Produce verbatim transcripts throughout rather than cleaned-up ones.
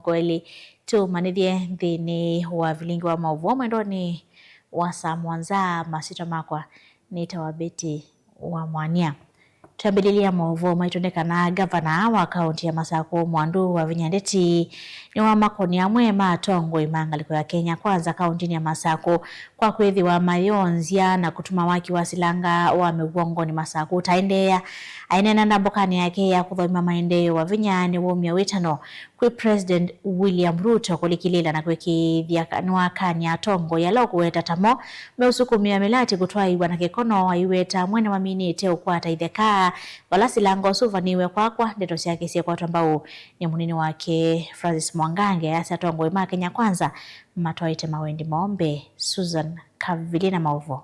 Kweli, tũmanyĩthye nthĩnĩ wa vilingi wa maũvoo mwendonĩ wa saa mũonza. Masyĩtwa makwa nĩtawa Betty wa Mwania. Twambĩlĩlya maũvoo maitũ nĩ kana ngavana wa kaũntĩ ya Masakũ, Mwandu Wavinya Ndeti, nĩwamakonie amwe ma atongoi ma ngalĩko ya Kenya Kwanza kaũntĩnĩ ya Masakũ kwa kwĩthĩwa mayonzya na kũtuma waki wa silanga wa mĩw'ongonĩ Masakũ ũtaendeea. Aineena ndambũkanĩ yake ya kũthoima maendeeo, Wavinya nĩwaumya wĩtano kwĩ President William Ruto kũlikĩlĩĩla na kwĩkĩĩthya ka-, nĩwakany'a atongoi ala ũkũweta tamo meũsukumĩa mĩlatĩ kũtwaĩĩw'a na kĩkono, aiweta amwe nĩmaminĩte ũkwata itheka vala silanga ũsu ũvanĩĩwe kwakwa. Ndeto syake syekwatwa mbau nĩ mũnini wake Francis Mwangangi, ayasya atongoi ma Kenya Kwanza matwaĩte mawendi moo mbee. Susan Kavili na maũvoo.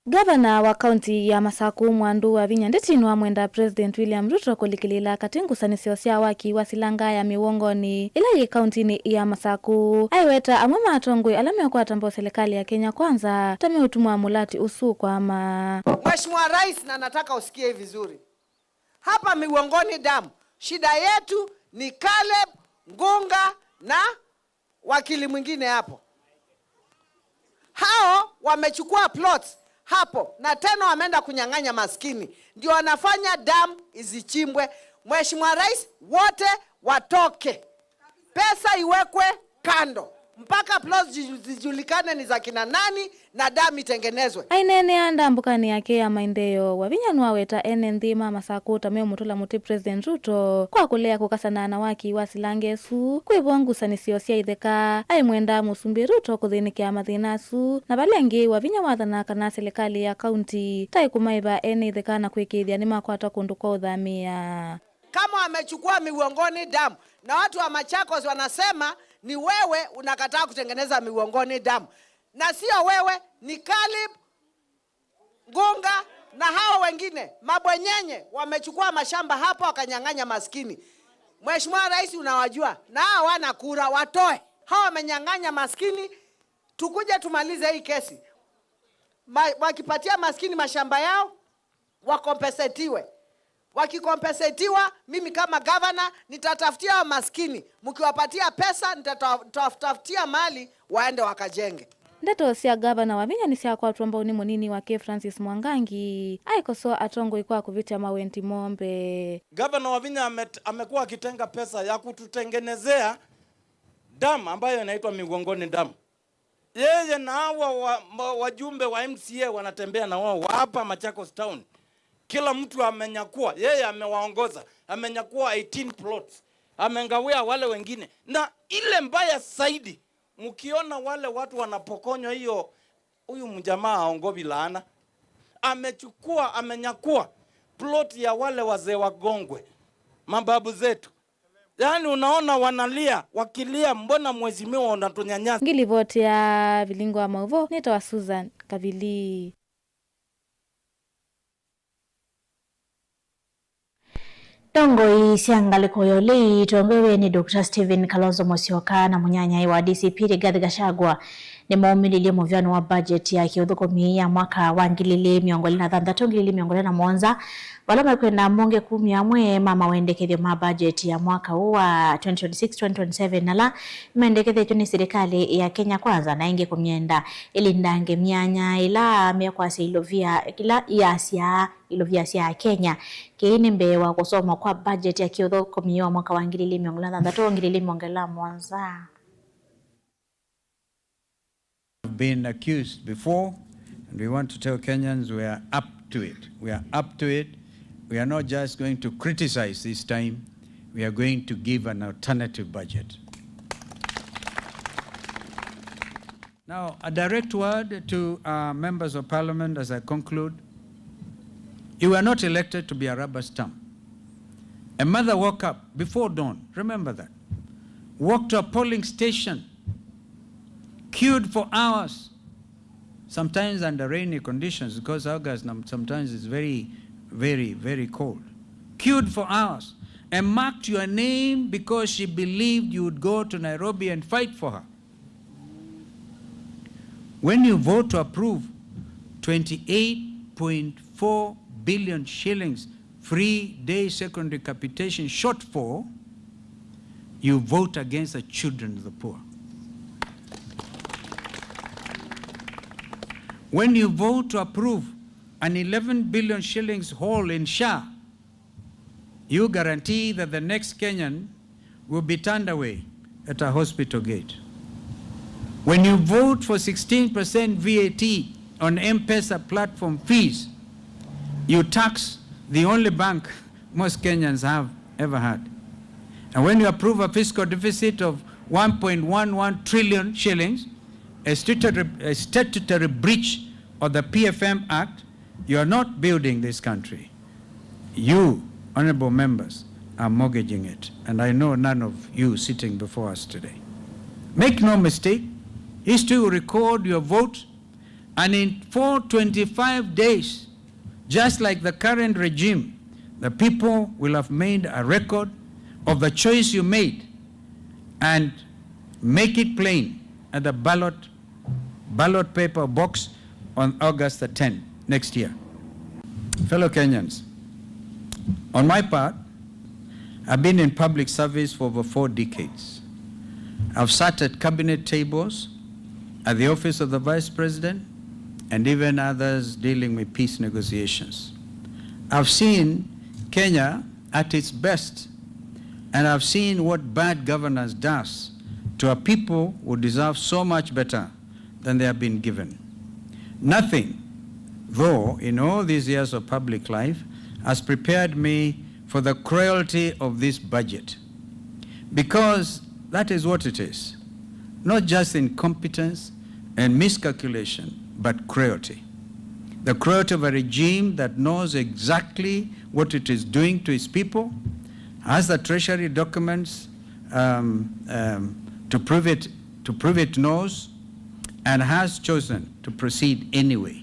Ngavana wa kaunti ya Masakũ, Mwandu Wavinya Ndeti, nĩwamwenda President William Ruto kũlikĩlĩĩla katĩ ngusanĩsyo sya waki wa silanga ya mĩw'ongonĩ ĩla yĩ kauntinĩ ya Masakũ. Aiweta amwe ma atongoi ala meũkwata mbau silikalĩ ya Kenya Kwanza ta meũtumwa mũlatĩ ũsu ũkwama. Mheshimiwa Rais, na nataka usikie hii vizuri. Hapa Miwongoni Dam, shida yetu ni Caleb, Ngunga na wakili mwingine hapo. Hao wamechukua plots hapo na tena wameenda kunyang'anya maskini. Ndio wanafanya dam isichimbwe. Mheshimiwa Rais, wote watoke. Pesa iwekwe kando. Mpaka plots zi-, zijulikane ni za kina nani na dam itengenezwe. Aineenea ndambũkanĩ yake ya maendeeo, Wavinya nĩwaweta ene nthĩ ma Masakũ ta meũmũtũla mũtĩ President Ruto kwa kũlea kũkasana na waki wa silanga ĩsu. Kwĩvo ngusanĩsyo sya itheka, aimwenda Mũsumbĩ Ruto kũthĩnĩkĩa mathĩna asu, na vala ĩngĩ Wavinya wathana kana silikalĩ ya kaunti ta ĩkũmaĩva ene itheka na kwĩkĩĩthya nĩmakwata kũndũ kwa ũthamĩĩa. Kama wamechukua Miwongoni Dam, na watu wa Machakos wanasema ni wewe unakataa kutengeneza Miwongoni Dam. Na sio wewe, ni Caleb, Ngunga na hao wengine, mabwenyenye wamechukua mashamba hapa wakanyang'anya maskini. Mheshimiwa Rais unawajua, na hao wana kura, watoe. Hao wamenyang'anya maskini, tukuje tumalize hii kesi. Ma-, wakipatia maskini mashamba yao, wakompensetiwe. Wakikompensetiwa, mimi kama gavana nitatafutia hao maskini. Mkiwapatia pesa, nitata-, nitawatafutia mali waende wakajenge. Ndeto sya Gavana Wavinya nĩsyakwatwa mbau nĩ mũnini wake Francis Mwangangi, aikosoa atongoi kwa kũvĩtya mawendi moo mbee. Gavana Wavinya amet-, amekuwa akitenga pesa ya kututengenezea dam ambayo inaitwa Miwongoni Dam. Yeye na hawa wa, ma-, wajumbe wa M C A wanatembea na wao wa hapa Machakos Town. Kila mtu amenyakua, yeye amewaongoza, amenyakua eighteen plots, amengawia wale wengine. Na ile mbaya zaidi, mkiona wale watu wanapokonywa hiyo, huyu mjamaa aongovi laana. Amechukua, amenyakua plot ya wale wazee wa Gongwe, mababu zetu. Yaani unaona wanalia, wakilia, "Mbona mheshimiwa unatunyanyasa?" Ngilivoti ya vilingo wa maũvoo, nĩtawa Susan Kavili. Ndongoi sya ngalĩko ya ũlei itongoew'e nĩ Doctor Stephen Kalonzo Musyoka na mũnyanyae wa D C P Rigathi Gachagua nĩmaumĩlĩlye mũvĩanĩo wa budget ya kĩũthũkũmi ya mwaka wa ngili ili mĩongo ĩlĩ na thanthatũ, ngili ili mĩongo ĩlĩ na mũonza, vala mekwenda mbunge kumya amwe ma mawendekethyo ma budget ya mwaka ũũ wa twenty twenty-six twenty twenty-seven ala mendekethetw'e nĩ silikalĩ ya Kenya Kwanza, na ĩngĩ kũmyenda ĩlindange myanya ĩla mekwasya ilovia ila iasya ilovia sya Kenya. Kĩĩ nĩ mbee wa kũsomwa kwa budget ya kĩũthũkũmi wa mwaka wa ngili ili mĩongo ĩlĩ na thanthatũ, ngili ili mĩongo ĩlĩ na mũonza. Been accused before, and we want to tell Kenyans we are up to it. We are up to it. We are not just going to criticize this time. We are going to give an alternative budget. Now, a direct word to, uh, members of parliament as I conclude. You were not elected to be a rubber stamp. A mother woke up before dawn, remember that. Walked to a polling station, queued for hours, sometimes under rainy conditions, because August num-, sometimes is very, very, very cold. Queued for hours and marked your name because she believed you would go to Nairobi and fight for her. When you vote to approve twenty-eight point four billion shillings free day secondary capitation shortfall, You vote against the children of the poor. When you vote to approve an eleven billion shillings hole in SHA, you guarantee that the next Kenyan will be turned away at a hospital gate. When you vote for sixteen percent V A T on M-Pesa platform fees, you tax the only bank most Kenyans have ever had. And when you approve a fiscal deficit of one point one one trillion shillings, a statutory, a statutory breach of the P F M Act, you are not building this country. You, honorable members, are mortgaging it, and I know none of you sitting before us today. Make no mistake, history will record your vote, and in four twenty-five days, just like the current regime, the people will have made a record of the choice you made and make it plain at the ballot, ballot paper box on August the tenth next year. Fellow Kenyans, on my part, I've been in public service for over four decades. I've sat at cabinet tables, at the office of the vice president, and even others dealing with peace negotiations. I've seen Kenya at its best, and I've seen what bad governance does to a people who deserve so much better than they have been given. Nothing, though, in all these years of public life has prepared me for the cruelty of this budget, because that is what it is. Not just incompetence and miscalculation, but cruelty. The cruelty of a regime that knows exactly what it is doing to its people, has the treasury documents, um, um, to prove it, to prove it knows, and has chosen to proceed anyway.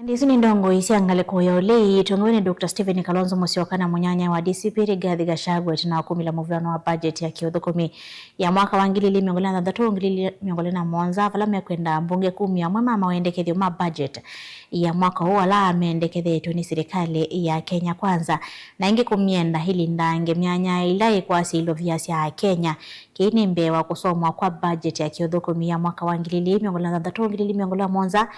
Ĩndĩ isu nĩ ndongoi sya ngalĩko ya ũlei itongoew'e nĩ Doctor Stephen Kalonzo Musyoka na mũnyanyae wa D C P Rigathi Gachagua ĩtina wa kumĩla mũvĩano wa budget ya kĩũthũkũmi ya mwaka wa ngili ili mĩongo ĩlĩ na thanthatũ, ngili ili mĩongo ĩlĩ na mũonza, vala mekwenda mbunge kumya amwe ma mawendekethyo ma budget ya mwaka ũũ ala mendekethetwe nĩ silikalĩ ya Kenya Kwanza, na ĩngĩ kũmyenda ĩlindange myanya ĩla ĩkwasya ilovia sya Akenya. Kĩĩ nĩ mbee wa kũsomwa kwa budget ya kĩũthũkũmi ya mwaka wa ngili ili mĩongo ĩlĩ na thanthatũ, ngili ili mĩongo ĩlĩ na mũonza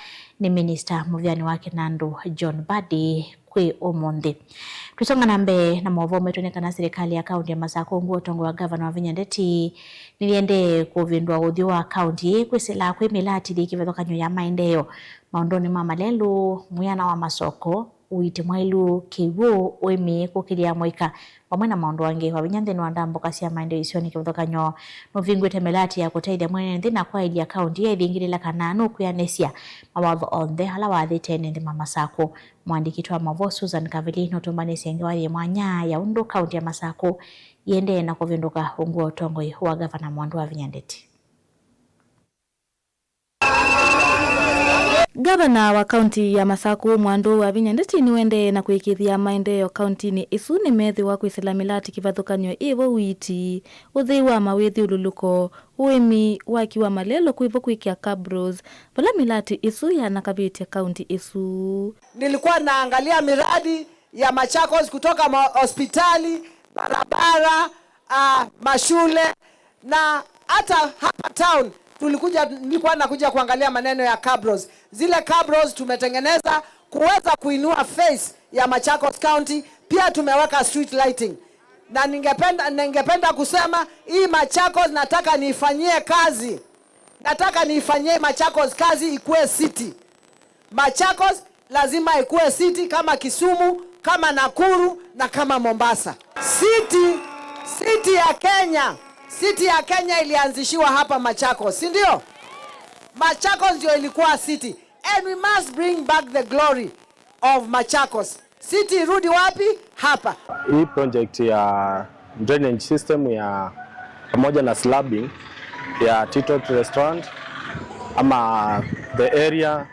nĩ minista mũvĩanĩ wa kĩnandũ John Mbadi kwĩ ũmũnthĩ. Tũisonga na mbee na maũvoo maitũ nĩ kana silikalĩ ya kaunti ya Masakũ ungu wa ũtongoi wa ngavana Wavinya Ndeti nĩyĩendee kũvĩndũa ũthyũ wa kaunti ĩĩ kwĩsĩla kwĩ mĩlatĩlye kĩvathũkany'o ya maendeeo maũndũnĩ ma malelũ, mwĩana wa masoko, ũiiti mwailu, kĩw'ũ, ũĩmi, kũkĩlya mũika, vamwe na maũndũ angĩ. Wavinya nthĩnĩ wa ndambũka sya maendeeo isionĩ kĩvathũkany'o nũvingũĩte mĩlatĩ ya kũtethya mwene nthĩ na kwaĩlya kaunti ĩĩ ĩthingĩlĩla kana nũkwĩanĩsya mawatho onthe ala wathĩte ene nthĩ ma Masakũ. Mũandĩki witũ wa maũvoo Susan Kavili nũtũmbanĩsye ngewa yĩ mwanya ya ũndũ kaunti ya Masakũ ĩendee na kũvĩndũka ungu wa ũtongoi wa ngavana Mwandu Wavinya Ndeti. Ngavana wa kaunti ya Masakũ, Mwandu Wavinya Ndeti, nĩwendee na kũĩkĩĩthya maendeeo kauntinĩ ĩsu nĩmethĩwa kwĩsĩla mĩlatĩ kĩvathũkany'o ĩvo ũiiti, ũthei wa mawĩthyũlũlũko, ũĩmi, waki wa malelũ kwĩvo kwĩkĩa cabros, vala mĩlatĩ ĩsu yanakavĩtye kaunti ĩsu. Nilikuwa naangalia miradi ya Machakos kutoka ma-, hospitali, barabara, ah, mashule, na hata hapa town tulikuja, nilikuwa nakuja kuangalia maneno ya cabros. Zile cabros tumetengeneza kuweza kuinua face ya Machakos County, pia tumeweka street lighting. Na ningependa, ningependa kusema hii Machakos nataka niifanyie kazi. Nataka niifanyie Machakos kazi ikuwe city. Machakos lazima ikuwe city kama Kisumu, kama Nakuru na kama Mombasa. City, city ya Kenya, city ya Kenya ilianzishiwa hapa Machakos, si ndio? Machakos ndio ilikuwa city, and we must bring back the glory of Machakos. City irudi wapi? Hapa. Hii project ya drainage system ya pamoja na slabbing ya Titot Restaurant ama the area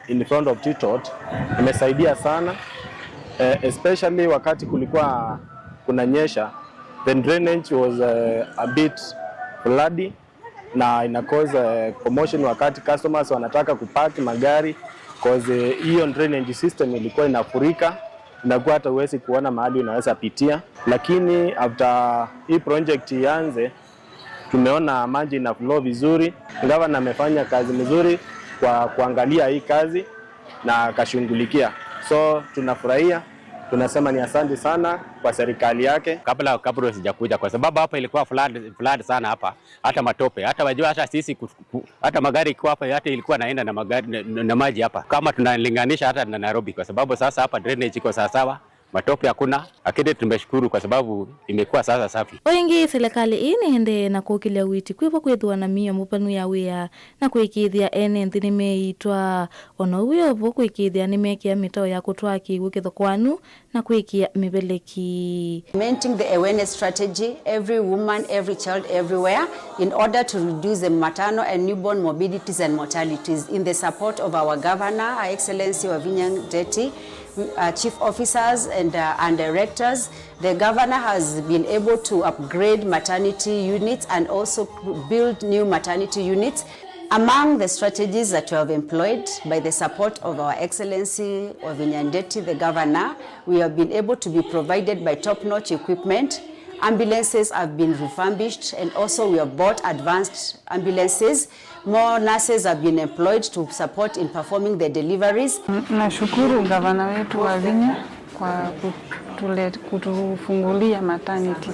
in front of Titot imesaidia sana, eh, especially wakati kulikuwa kunanyesha, the drainage was, eh, a bit floody na ina cause, eh, commotion wakati customers wanataka kupark magari, cause, eh, hiyo drainage system ilikuwa inafurika. Inakuwa hata huwezi kuona mahali unaweza pitia, lakini after hii project ianze, tumeona maji ina flow vizuri. Gavana amefanya kazi mzuri kwa kuangalia hii kazi na akashughulikia, so tunafurahia, tunasema ni asante sana kwa serikali yake. Kabla, kabla sijakuja, kwa sababu hapa ilikuwa flood, flood sana hapa, hata matope, hata wajua, hata sisi ku-, ku-, hata magari ikiwa hapa, hata ilikuwa naenda na magari na, na, na maji hapa, kama tunalinganisha hata na Nairobi, kwa sababu sasa hapa drainage iko sawasawa, matope hakuna, lakini tumeshukuru kwa sababu imekuwa sasa safi. O ĩngĩ, silikalĩ ĩĩ nĩendee na kũkĩlya ũiiti kwĩvo kwĩthĩwa na mĩio mũvanu ya wĩa na kũĩkĩĩthya ene nthĩ nĩmeĩitwa. O na ũu wĩ o vo, kũĩkĩĩthya nĩmekĩa mĩtao ya kũtwaa kĩw'ũ kĩthokoanu na kwĩkĩa mĩveleki. Implementing the awareness strategy, every woman, every child, everywhere, in order to reduce the maternal and newborn morbidities and mortalities, in the support of our governor, Her Excellency Wavinya Ndeti, uh, chief officers and, uh, and directors. The governor has been able to upgrade maternity units and also build new maternity units. Among the strategies that we have employed, by the support of Our Excellency Wavinya Ndeti, the governor, we have been able to be provided by top-notch equipment. Ambulances have been refurbished, and also we have bought advanced ambulances. More nurses have been employed to support in performing the deliveries. Nashukuru gavana wetu Wavinya kwa kutule-, kutufungulia maternity.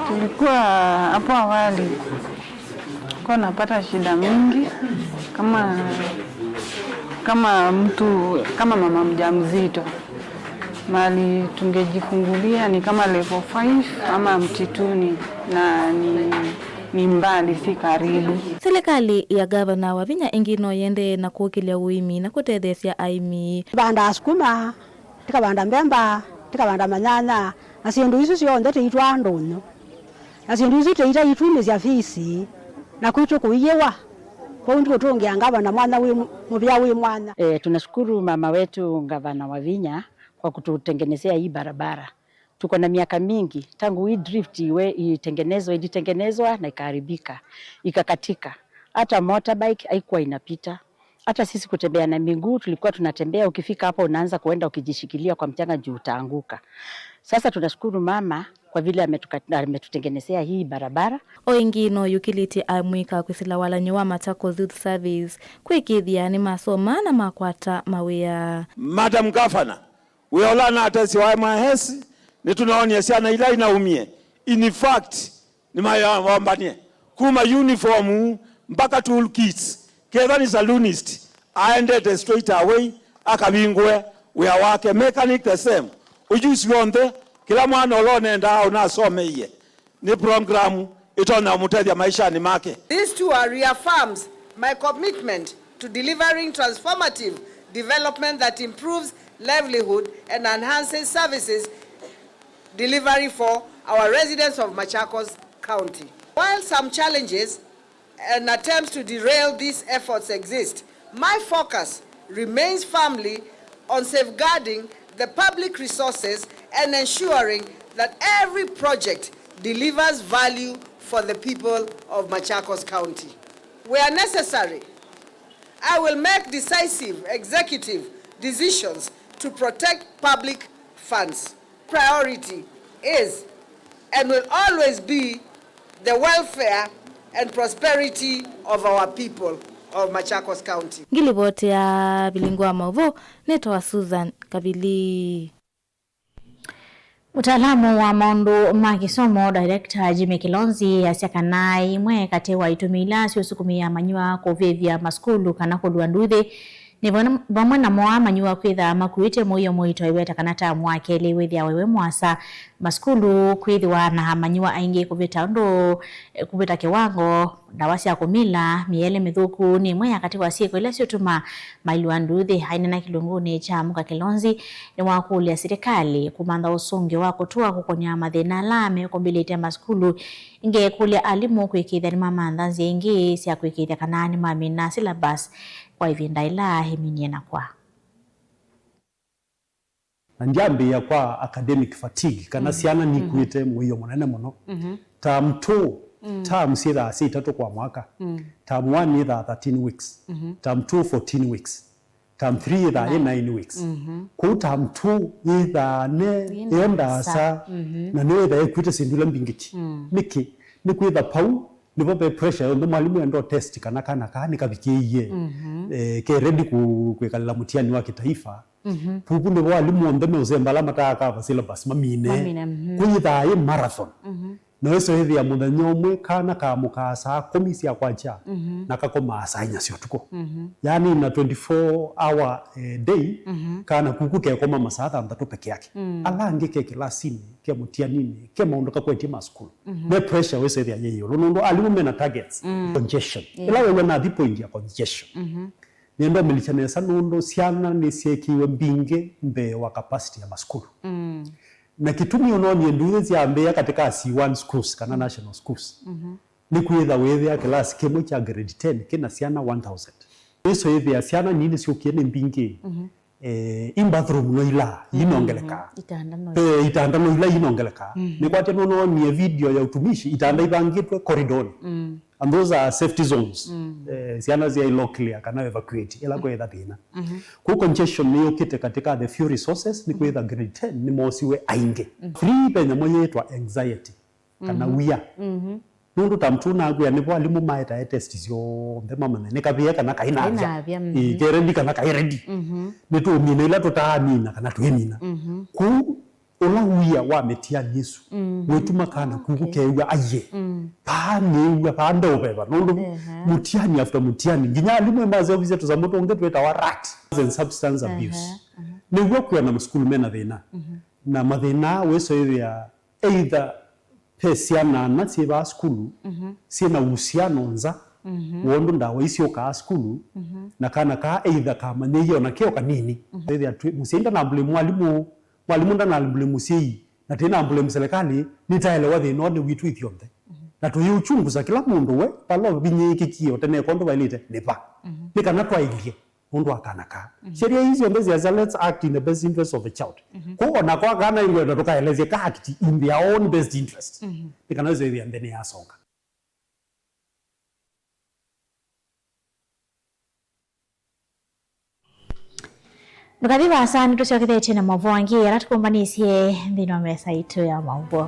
Tulikuwa hapo awali, tulikuwa napata shida mingi kama, kama mtu, kama mama mjamzito. Mahali tungejifungulia ni kama level five ama mtituni, na ni, ni mbali, si karibu. Silikalĩ ya Gavana Wavinya ĩngĩ no yĩendee na kũkĩlya ũĩmi na kũtetheesya aĩmi. Vandaa sukuma, tĩkavanda mbemba, tĩkavanda manyanya, na syĩndũ isu syonthe tĩitwaa ndũnyũ. Na syĩndũ isu tĩitaitumĩsya fisi, na kwitũ kũiĩwa. Kwoou ndikũtũngĩa ngavana mwanya wĩ mũvea wĩ mwanya. E, tunashukuru mama wetu Gavana Wavinya kwa kututengenezea hii barabara. Tuko na miaka mingi tangu hii drift iwe itengenezwe, ilitengenezwa na ikaharibika, ikakatika. Hata motorbike haikuwa inapita. Hata sisi kutembea na miguu tulikuwa tunatembea, ukifika hapo unaanza kuenda ukijishikilia kwa mchanga juu utaanguka. Sasa tunashukuru mama kwa vile ametuka-, ametutengenezea hii barabara. O ĩngĩ no yũkĩlĩtye amũika kwĩsĩla walany'o wa Machakos Youth Service kwĩkĩĩthya nĩmasoma na makwata mawĩa. Madam Governor, wĩa ũla natesya wa M I S, nĩtũnaonie syana ila inaumie. In fact, nĩmayombanie kuma uniform mpaka tool kits. Ketha nĩ saloonist, aendete straight away akavingũe wĩa wake. Mechanic the same. Ujuzi w'onthe, kĩla mwana ũla ũnendaa ũnasomeie, nĩ program ĩtonya ũmũtethya maishanĩ make. This tour reaffirms my commitment to delivering transformative development that improves livelihood and enhances services delivery for our residents of Machakos County. While some challenges and attempts to derail these efforts exist, my focus remains firmly on safeguarding the public resources and ensuring that every project delivers value for the people of Machakos County. Where necessary, I will make decisive executive decisions to protect public funds. Priority is and will always be the welfare and prosperity of our people of Machakos County. Ngilivoti ya vilingi wa mauvoo nĩtawa Susan Kavili. Mũtaalamu wa maũndũ ma kĩsomo, Director Jimmy Kilonzi, asya kana imwe katĩ wa itumi ila siũsukumĩa amanyĩw'a kũvĩvya masukulu kana kũlua nduthi nĩ vamwe namo amanyĩw'a kwĩtha makuĩte mũio mũito, aiweta kana tamu wa kelĩ wĩthĩawa wĩ mũasa masukulu, kwĩthĩwa na amanyĩw'a aingĩ kũvĩta ũndũ, kũvĩta kĩwango. Ndawa sya kũmila mĩele mĩthũku nĩ ĩmwe ya katĩ wa syĩko ila syũtuma mailua nduthi. Aineena kĩlungunĩ kya Amka Kilonzi, nĩwakũlya silikalĩ kũmantha ũsũngĩo wa kũtũa kũkony'a mathĩna ala mekũmbĩlĩte masukulu. Ĩngĩ ekũlya alimũ kwĩkĩĩthya nĩmamantha nzĩa ingĩ sya kwĩkĩĩthya kana nĩmamina syllabus kwa ĩvinda ĩla ĩminie na kwa. Na ndyambĩĩa kwa academic fatigue, kana syana nikuĩte mũio mũnene mũno. Term two, term syĩthaa syĩ itatũ kwa mwaka. Term one yĩthaa thirteen weeks. Term two, fourteen weeks. Term three yĩthaa yĩ nine weeks. Mhm. Kũu term two yĩthaa ne, ĩ ndaasa, mhm, na nĩyo yĩthaa ĩkuĩte syĩndũ ila mbingĩ ki. Mm. Nĩkĩ? Nĩ kwĩtha pau nĩvo ve pressure yonthe, mwalimũ enda test kana kana kaa nĩkavikĩie, mhm, eh, ke ready ku-, kwĩkalĩla mũtiani wa kitaifa. Mhm. Vuvu nĩvo alimũ onthe meũsemba ala mataa cover syllabus mamine. Mamine, mhm. Kwĩthaa yĩ marathon. Mhm. Na wĩsa wĩthĩa mũthenya ũmwe kana kaamũkaa saa kũmi sya kwakya, mhm, na kakomaa saa inya sya ũtukũ. Mhm. Yaani na twenty-four hour, eh, day, mhm, kana kuku kekoma masaa thanthatũ peke yake. Mm. Ala angĩ ke kĩlasinĩ, ke mũtianinĩ, ke maũndũ kakwetye ma sukulu. Mhm. Me pressure wĩsa wĩthĩa yĩ ĩũlũ. Nũndũ alimũ mena targets, mm, congestion. Yeah. Ĩla wew'a nathi point ya congestion. Mhm. Nĩenda ũmĩlikya nesa nũndũ syana nĩsyĩkĩiwe mbingĩ mbee wa capacity ya masukulu. Mm. Na kĩtumi ũnoonie nduthi syambĩĩa katĩ ka C one schools kana national schools, mhm, nĩ kwĩtha wĩthĩa kĩlasi kĩmwe kya grade ten kĩna syana one thousand. Wĩsa wĩthĩa syana nini syũkie nĩ mbingĩ. Mhm. Eh, i bathroom no ila, mhm, inongelekaa. Itanda no, eh, itanda no ila inongelekaa. Mhm. Nĩkwatya nũnoonie video ya utumishi, itanda ivangĩtwe corridor-nĩ. Mm. And those are safety zones. Mm. Eh, syana sya ilo clear kana evacuate ĩla kwĩtha thĩna. Mhm. Kũu congestion nĩyũkĩte katika the few resources, nĩ kwĩtha grade ten nĩmosiwe aingĩ. Mm. Three ve nyamũ yĩtwa anxiety kana, mhm, wia. Mhm. Nũndũ term two nakwĩa nĩvo alimũ maetae test syonthe mamanye nĩ kavĩe kana kainavya. Kainavya, mhm. Ĩĩ, ke ready kana kai ready. Mhm. Nĩtũũmina ila tũtaamina kana twĩmina. Mhm. Kũu ũla wia wa mĩtiani ĩsu, mm, wĩtuma kana kuku, okay, kew'a aiye. Mm. Vaa nĩw'a, vaa ndeũveva. Nũndũ, ehe, mũtiani after mũtiani, nginya alimũ ĩmasya ovisi ya tũsamũ tũngĩ twĩtawa rat and substance abuse. Ehe, ehe. Nĩw'a kwĩona masukulu mena thĩna. Mhm. Na mathĩna wĩsa wĩthĩa either ve syana ana syĩ vaa sukulu, mhm, syĩ na uhusiano nza, mhm, wa ũndũ ndawa ii syũkaa sukulu, mhm, na kana kaa either kamanyĩie ona ke o kanini. Mhm. Wĩthĩa twĩ, mũsyai ndanambulĩ mwalimũ, mwalimũ ndanambulĩ mũsyai, na tĩnambulĩ serikali, nĩtaelewa thĩna ũũ nĩ witũ ithyonthe. Mhm. Na tũyĩũchunguza kĩla mũndũ we, vala ũvinyĩĩkĩkie ũtene kondũ vaĩlĩte, nĩ va. Mhm. Nĩ kana twaĩlye ũndũ wa kana kaa. Mhm. Sheria ii syonthe syasya, let's act in the best interest of the child. Mhm. Kwoou ona kwa kana ingwenda tũkaelesye ka act in their own best interest. Mhm. Nĩ kana ĩsyo ĩthĩa nthĩ nĩyasonga. Ndũkathi vaasa, nĩtũsyokethetye na maũvoo angĩ ala tũkũmbanĩsye nthĩnĩ wa mesa itũ ya maũvoo.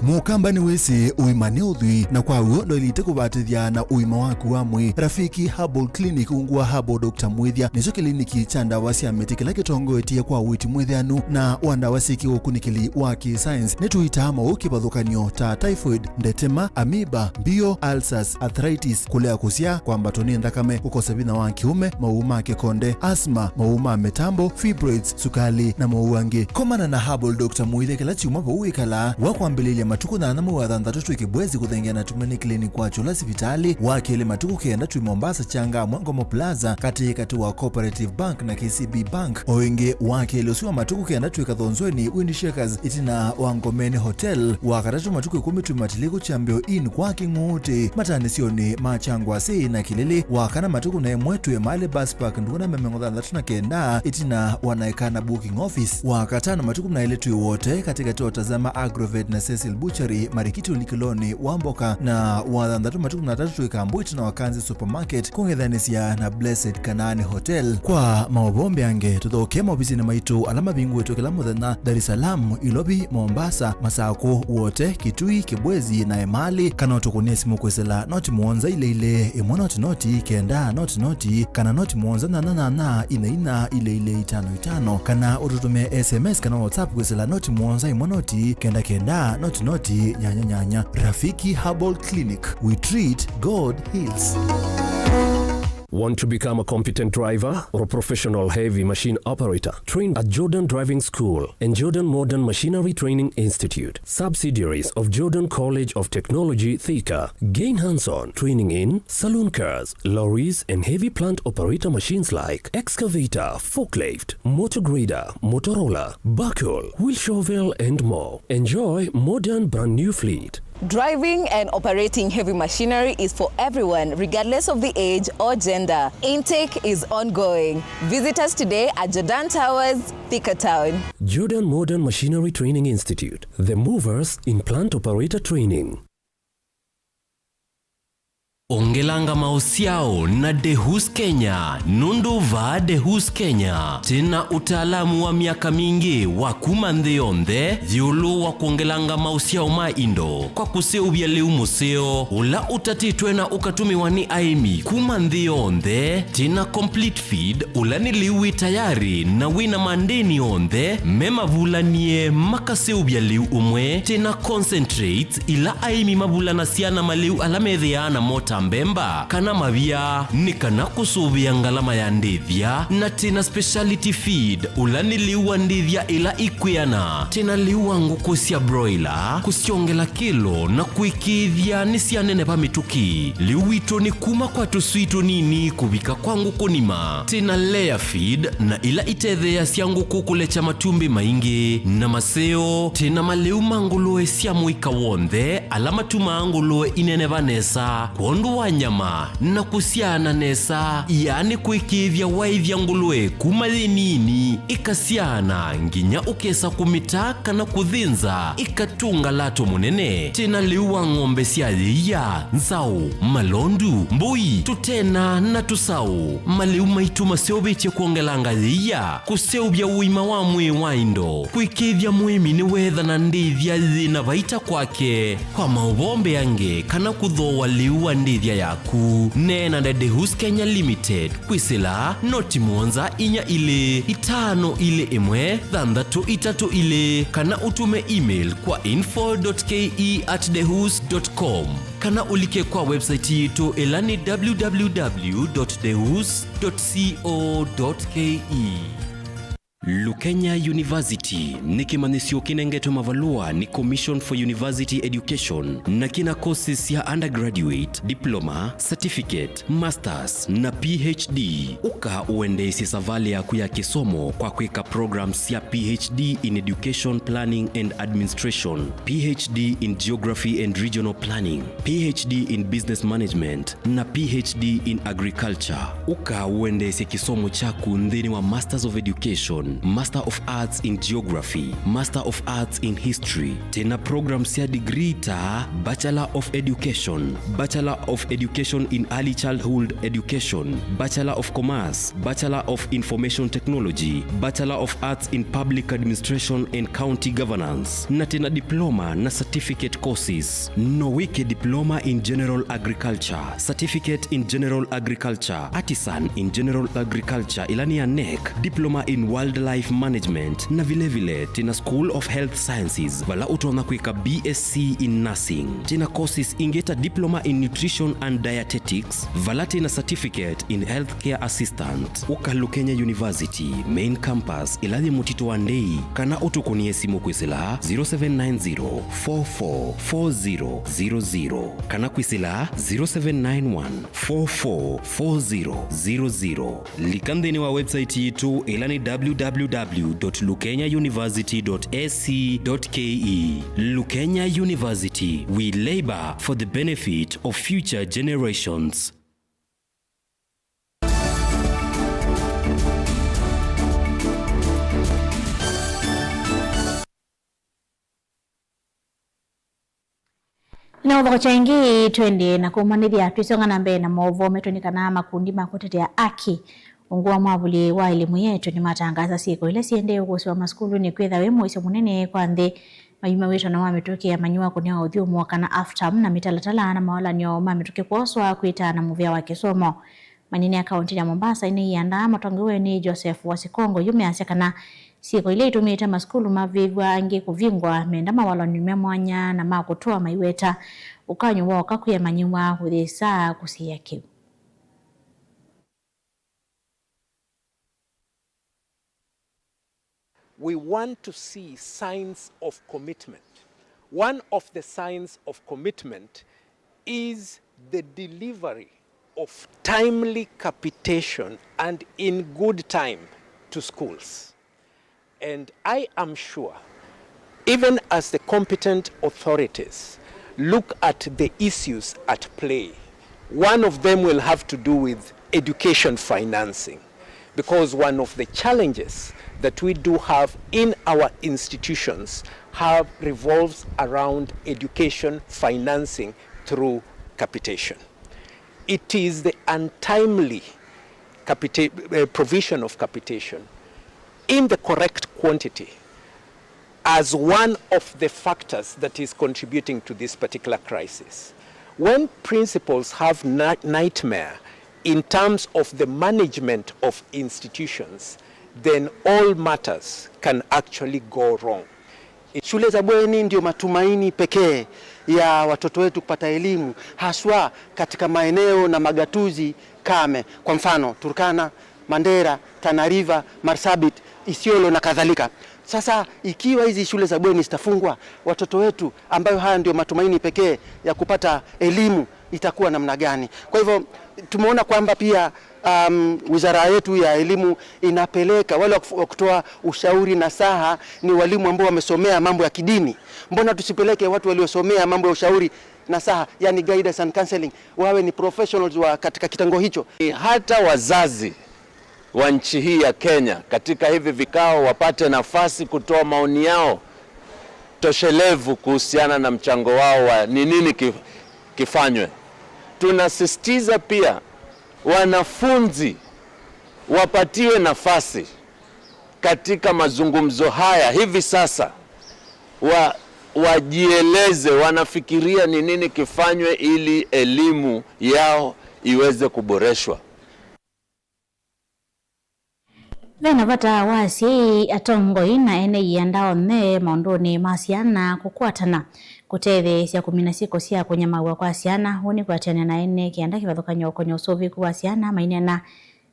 Mũkamba nĩwĩsĩ ũima nĩ ũthwii, na kwa w'o ndwaĩlĩte kũvatĩthya na ũima waku wa mwĩĩ. Rafiki Herbal Clinic ungu wa Herbal Doctor Mwĩthya nĩkyo kĩliniki kya ndawa sya mĩtĩ kĩla kĩtongoetye kwa ũiiti mwĩthĩanu na wa ndawa syĩ kĩũkunĩkĩli wa kĩ-science. Nĩtũitaa maũũ kĩvathũkany'o ta typhoid, ndetema, amoeba, mbio, ulcers, arthritis, kũlea kũsyaa, kwambatwa nĩ nthakame, kũkosa vinya wa kĩũme, maũũ ma kĩkonde, asthma, maũũ ma mĩtambo, fibroids, sukali, na maũũ angĩ. Komana na Herbal Doctor Mwĩthya kĩla kyumwa vau wĩkalaa, wa kwambĩlĩlya matukũ nyanya mwei wa thanthatũ twĩ Kĩbwezi kũthengeana Tumaini Clinic kwa Kyũla sivitalĩ, wa kelĩ matukũ kenda twĩ Mombasa Changamwe Ngomo Plaza, katĩ katĩ wa Cooperative Bank na K C B Bank. O ĩngĩ, wa kelĩ ũsu wa matukũ kenda twĩ Kathonzweni Wind Shakers ĩtina wa Ngomeni Hotel, wa katatũ matukũ ĩkũmi twĩ Matiliku Kyambĩo Inn kwa Kĩng'ũũtĩ, matanĩsyonĩ ma Kyangwasĩ na Kĩlĩlĩ, wa kana matukũ na ĩmwe twĩ Emali Bus Park ndũna mĩongo thanthatũ na kenda ĩtina wa Naikana Booking Office, wa katano matukũ na ĩlĩ twĩ Wote katĩkatĩ wa Tazama Agrovet na Cecil Butchery, Marikiti ũlikĩlonĩ wa mboka, na wa thanthatũ matukũ na atatũ twĩ Kambu ĩtina wa Kanzi Supermarket, kũng'ethanĩsya na Blessed Kanaani Hotel. Kwa maũvoo mbeange, tũthokee maovisinĩ maitũ ala mavingũĩtwe kĩla mũthenya, Dar es Salaam, Ilovi, Mombasa, Masakũ, Wote, Kitui, Kibwezi, na Emali, kana ũtũkũnĩe simũ kwĩsĩla noti mũonza ilĩ ilĩ, ĩmwe noti noti, kenda noti noti, kana noti mũonza nyanya nyanya, ina ina, ilĩ ilĩ, itano itano, kana ũtũtũmĩe S M S kana WhatsApp kwĩsĩla noti mũonza ĩmwe noti, kenda kenda, noti noti, nyanya nyanya. Rafiki Herbal Clinic, we treat, God heals. Want to become a competent driver or a professional heavy machine operator? Train at Jordan Driving School and Jordan Modern Machinery Training Institute, subsidiaries of Jordan College of Technology, Thika. Gain hands-on training in saloon cars, lorries, and heavy plant operator machines like excavator, forklift, motor grader, motor roller, backhoe, wheel shovel, and more. Enjoy modern brand new fleet, Driving and operating heavy machinery is for everyone, regardless of the age or gender. Intake is ongoing. Visit us today at Jordan Towers, Thika Town. Jordan Modern Machinery Training Institute, the movers in plant operator training. Ongelanga maũsyao na Dehus Kenya, nũndũ vaa Dehus Kenya twĩna ũtaalamu wa myaka mingĩ wa kuma nthĩ yonthe ĩũlũ wa kwongelanga maũsyao ma indo kwa kũseũvya lĩu mũseo ũla ũtatĩtwe na ũkatũmĩwa nĩ aĩmi kuma nthĩ yonthe. Twĩna complete feed, ũla nĩ lĩu wĩ tayarĩ na wĩna mandĩni onthe me mavulanie makaseũvya lĩu ũmwe. Twĩna concentrates, ila aĩmi mavulanasya na malĩu ala methĩaa namo ta mbemba kana mavia, nĩ kana kũsũvĩa ngalama ya ndĩthya. Na twĩna speciality feed, ũla nĩ lĩu wa ndĩthya ila ikwĩana. Twĩna lĩu wa ngũkũ sya broiler, kũsyongela kĩlo na kũĩkĩĩthya nĩsyaneneva mĩtũkĩ. Lĩu witũ nĩ kuma kwa tũswii tũnini kũvika kwa ngũkũ nima. Twĩna layer feed, na ila itetheeasya ngũkũ kũlekya matumbĩ maingĩ na maseo. Twĩna malĩu ma ngũlũe sya mũika w'onthe ala matumaa ngũlũe ineneva nesa kwondũ wa nyama na kũsyaana nesa, yaani kũĩkĩĩthya waĩthya ngũlũe kuma yĩ nini ĩkasyaana nginya ũkesa kũmĩta kana kũthĩnza ĩkatũnga lato mũnene. Twĩna lĩu wa ng'ombe sya yĩia, nzaũ, malondu, mbũi, tũtena na tũsaũ. Malĩu maitũ maseũvĩtye kwongelanga yĩia, kũseũvya ũima wa mwĩĩ wa indo, kũĩkĩĩthya mũĩmi nĩweethana ndĩthya yĩna vaita kwake. Kwa maũvoo mbeange kana kũthooa lĩu wa ndĩthya yaku, neena na Dehus Kenya Limited kwĩsĩla noti mũonza inya ilĩ itano ilĩ ĩmwe thanthatũ itatũ ilĩ, kana ũtũme email kwa info dot K E at dehus dot com, kana ũlike kwa website yitũ ĩla nĩ W W W dot dehus dot co dot K E. Lukenya University nĩ kĩmanyĩsyo kĩnengetwe mavalũa nĩ Commission for University Education na kĩna courses sya undergraduate, diploma, certificate, masters na P H D. Ũka ũendeesye savalĩ yaku ya kĩsomo kwa kwĩka programs sya P H D in Education Planning and Administration, P H D in Geography and Regional Planning, P H D in Business Management, na P H D in Agriculture. Ũka ũendeesye kĩsomo kyaku nthĩnĩ wa Masters of Education, Master of Arts in Geography, Master of Arts in History. Twĩna program sya degree ta Bachelor of Education, Bachelor of Education in Early Childhood Education, Bachelor of Commerce, Bachelor of Information Technology, Bachelor of Arts in Public Administration and County Governance, na twĩna diploma na certificate courses. No wĩke diploma in general agriculture, certificate in general agriculture, artisan in general agriculture, ĩla nĩ ya nec, diploma in wildlife management, na vilevile twĩna School of Health Sciences, vala ũtonya kwĩka B S c in nursing. Twĩna courses ingĩ ta diploma in nutrition and dietetics, vala twĩna certificate in healthcare assistant. Ũka Lukenya University main campus, ĩla yĩ mũtitũ wa Ndei, kana ũtũkũnĩe simũ kwĩsĩla zero seven nine zero, four four four zero zero zero, kana kwĩsĩla zero seven nine one, four four four zero zero zero. Lika nthĩnĩ wa website yitũ, ĩla nĩ W W W dot lukenya university dot A C dot K E. Lukenya University, we labor for the benefit of future generations. Na ũthokya ĩngĩ, twendee na kũmanyĩthya twĩsonga na mbee na maũvoo metũ nĩ kana makundi ma kũtetea aki ungu wa mwavuli wa ĩlimu yetu nĩmatangaasa syĩko ila siendee ũkũsĩwa masukulunĩ kwĩtha wĩ mũisyo mũnene kwa nthĩ. Mayuma wĩtano wa mĩtũkĩ ya manyĩw'a kũnĩwa ũthyũmũo kana half term na mĩtalatala na mawalany'o ma mĩtũkĩ kwoswa kwĩtaa na mũvĩa wa kĩsomo. Manene a kaunti ya Mombasa nĩ iandaa matongoew'e nĩ Joseph Wasikongo yu measya kana syĩko ila itumĩte masukulu mavĩvw'a angĩ kũvingwa menda mawalany'o me mwanya na ma kũtũa maiweta ũkany'o wa ũka kwĩ amanyĩw'a kũyĩsa kũsiĩa kĩu. We want to see signs of commitment. One of the signs of commitment is the delivery of timely capitation and in good time to schools. And I am sure, even as the competent authorities, look at the issues at play. One of them will have to do with education financing, because one of the challenges that we do have in our institutions have, revolves around education financing through capitation. It is the untimely capita-, uh, provision of capitation in the correct quantity as one of the factors that is contributing to this particular crisis. When principals have ni-, nightmare in terms of the management of institutions, then all matters can actually go wrong. Shule za bweni ndio matumaini pekee ya watoto wetu kupata elimu, haswa katika maeneo na magatuzi kame. Kwa mfano, Turkana, Mandera, Tana River, Marsabit, Isiolo na kadhalika. Sasa, ikiwa hizi shule za bweni zitafungwa, watoto wetu, ambayo haya ndio matumaini pekee ya kupata elimu, itakuwa namna gani? Kwa hivyo, tumeona kwamba pia, um, wizara yetu ya elimu inapeleka wale wa kuf-, wa kutoa ushauri nasaha ni walimu ambao wamesomea mambo ya kidini. Mbona tusipeleke watu waliosomea mambo ya ushauri nasaha, yani guidance and counseling, wawe ni professionals wa katika kitengo hicho? Hata wazazi wa nchi hii ya Kenya katika hivi vikao wapate nafasi kutoa maoni yao toshelevu kuhusiana na mchango wao wa ni nini ki-, kifanywe. Tunasisitiza pia wanafunzi wapatiwe nafasi katika mazungumzo haya hivi sasa, wa-, wajieleze, wanafikiria ni nini kifanywe ili elimu yao iweze kuboreshwa. Ve na vata wa asyai, atongoi na ene ianda onthe maũndũnĩ ma syana kũkwatana kũtetheesya kũmina syĩko sya kũnyamaw'a kwa syana. Ũu nĩ kwatĩanĩa na ene kĩanda kĩvathũkany'o ũkonyo ũsũvĩku wa syana maineena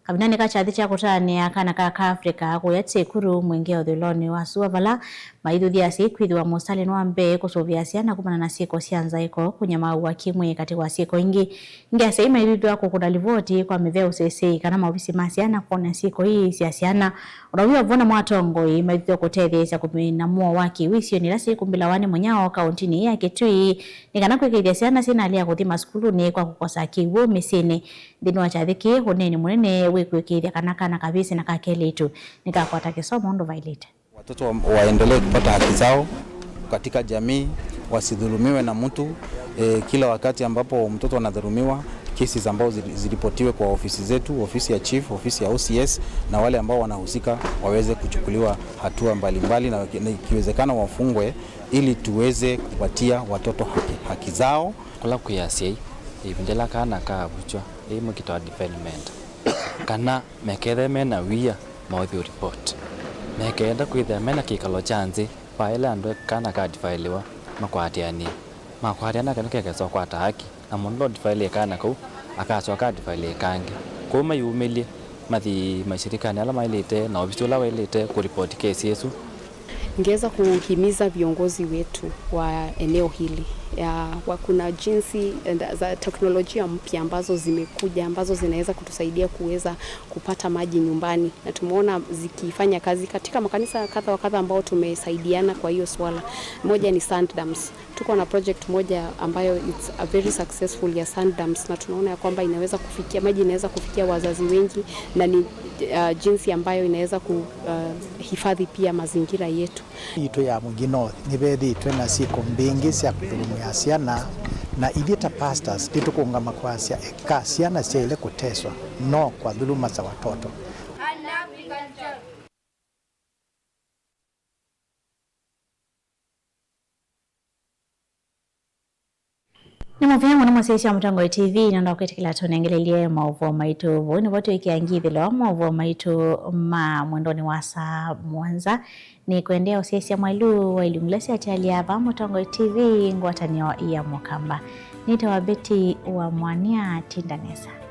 kavindanĩ ka kyathĩ kya kũtanĩa kana ka Africa kũya Tsekuru, Mwingi ũthũĩlonĩ wa sua, vala maithuthya asyai kwĩthĩwa mũsalĩnĩ wa mbee kũsũvĩa syana kumana na syĩko sya nzaĩko, kũnyamaw'a kĩ-mwĩĩ katĩ wa syĩko ingĩ. Ngeasya ii maithuthw'a kũkũna livoti kwa mĩvea ũseseĩ kana maovisi ma syana kwonea syĩko ii sya syana. O na wĩ o vo namo, atongoi maithuthw'a kũtetheesya kũmina mũo wa kĩwĩu isionĩ ila syĩkumbĩlawa nĩ mũnyao kaũntinĩ ĩĩ ya Kitui, nĩ kana kwĩkĩĩthya syana syĩnalea kũthi masukulunĩ kwa kũkosa kĩw'ũ mĩsyĩnĩ. Nthĩnĩ wa kyathĩ kĩĩ, ũneeni mũnene wĩ kwĩkĩĩthya kana kana kavĩsĩ na ka kelĩtu nĩkakwata kĩsomo ũndũ vaĩlĩte. Watoto wa-, waendelee kupata haki zao katika jamii, wasidhulumiwe na mtu. E, kila wakati ambapo mtoto anadhulumiwa, cases ambao ziri-, ziripotiwe kwa ofisi zetu, ofisi ya chief, ofisi ya O C S, na wale ambao wanahusika waweze kuchukuliwa hatua mbalimbali, na, na ikiwezekana wafungwe, ili tuweze kupatia watoto haki, haki zao. Kũla kwĩ asyai, ĩvinda ĩla kana kavukywa, ĩ mũkito wa development, kana mekethĩa me na wia, maũthi report. Mekenda kwĩthĩa me na kĩkalo kya nthĩ, va ĩla andũ kana ka developwa makwatĩanĩe. Makwatĩana kana kekesa ũkwata haki, na mũndũ ũla ũdevelopie kana kau akasoka adevelopie kangĩ. Kwoou mayumĩlye, mathi mashirikanĩ ala maĩlĩte na ovisi ũla waĩlĩte kũripoti kesi ĩsu. Ningeweza kuhimiza viongozi wetu wa eneo hili ya, wa, kuna jinsi, eh, za teknolojia mpya ambazo zimekuja, ambazo zinaweza kutusaidia kuweza kupata maji nyumbani, na tumeona zikifanya kazi katika makanisa kadha wa kadha ambao tumesaidiana kwa hiyo swala. Moja ni sand dams. Tuko na project moja ambayo it's a very successful ya sand dams, na tunaona ya kwamba inaweza kufikia, maji inaweza kufikia wazazi wengi, na ni, uh, jinsi ambayo inaweza ku, uh, hifadhi pia mazingira yetu. Itũ ya Mwingi North nĩvethĩĩtwe na syĩko mbingĩ sya kũthũlũmĩa syana, na ithyĩ ta pastors nĩtũkũũngama kwasya eka syana syaĩle kũteswa, no kwa dhuluma za watoto. Nĩ mũvea mũno mũsyaĩĩsya wa Mũtongoi T V nũndũ wa kwĩtĩkĩla tũnengelelye maũvoo maitũ. Vau nĩvo twĩkĩa ngithĩlo maũvoo maitũ ma mwendonĩ wa saa mũonza. Nĩkwendea ũsyaĩĩsya mwaĩlu wa ilungu ila syatialya va Mũtongoi T V, ngwatanĩo ya Mũkamba. Nĩtawa Betty wa Mwania. Tinda nesa.